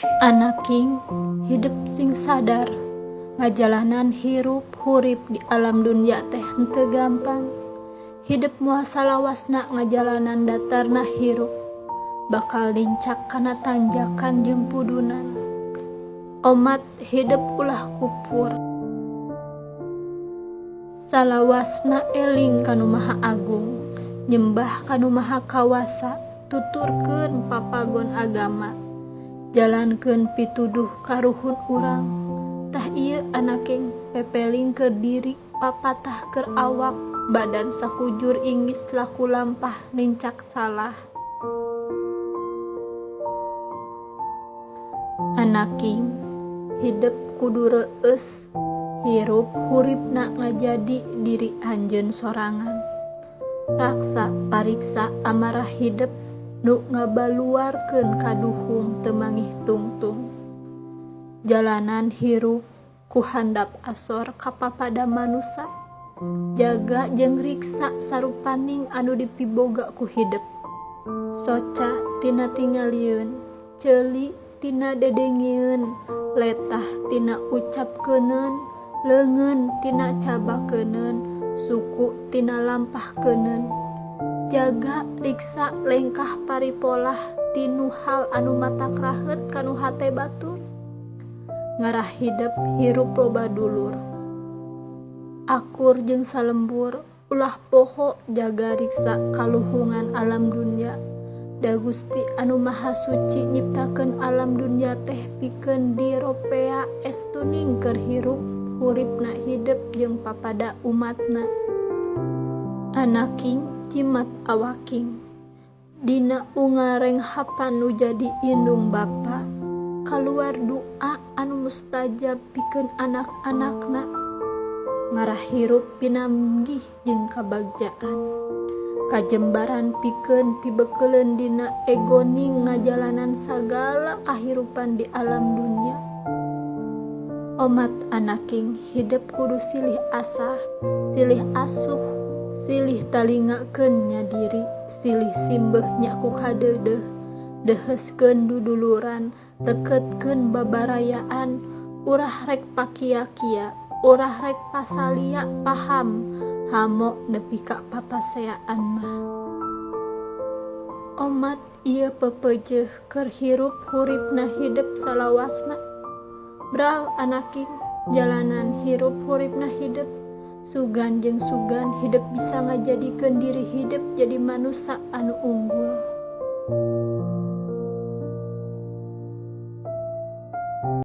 Anaking hidep sing sadar ngajalanan hirup hurip di alam dunya teh henteu gampang. Hidep moal salawasna ngajalanan datarna hirup bakal lincak kana tanjakan jeung pudunan. Omat hidep ulah kupur. Salawasna eling ka Nu Maha Agung, nyembah ka Nu Maha Kawasa, tuturkeun papagon agama, jalankeun pituduh karuhun urang. Tah ieu anaking pepeling keur diri, papatah keur awak, badan sakujur ingis laku lampah nincak salah. Anaking hidep kudu reueus, hirup huripna ngajadi diri anjeun sorangan. Raksa pariksa amarah hidep nu ngabaluarkeun kaduhung teu mangih tungtung. Jalanan hirup ku handap asor ka papada manusa. Jaga jeung riksa sarupaning anu dipiboga ku hidep. Soca tina tingalieun, ceuli tina dedengieun, letah tina ucapkeuneun, leungeun tina cabakeuneun, suku tina lampahkeuneun. Jaga riksa lengkah paripolah tinu hal anu matak raheut kanu hate batur. Ngarah hidep hirup loba dulur, akur jeung salembur, ulah poho jaga riksa kaluhungan alam dunya. Da Gusti anu Maha Suci nyiptakeun alam dunya teh pikeun diropea estuning keur hirup huripna hidep jeung papada umatna. Anaking jimat awaking dina ungarenghapan nu jadi indung bapa, kaluar doa anu mustajab pikeun anak-anakna. Ngarah hirup pinanggih jeung kabagjaan, kajembaran pikeun pibekeleun dina egoning ngajalanan sagala kahirupan di alam dunya. Omat anaking hidep kudu silih asah, silih asuh, silih talingakeun nya diri, silih simbeuh nya ku kadeudeuh, deuheuskeun duduluran, reketkeun babarayaan, urah rek pakia-kia, urah rek pasalia paham, hamo nepi ka papaseaan mah. Omat ieu pepeujeuh keur hirup huripna hidep salawasna. Bral anaking jalanan hirup huripna hidep, sugan jeung sugan hidep bisa ngajadikeun diri hidep jadi manusa anu unggul.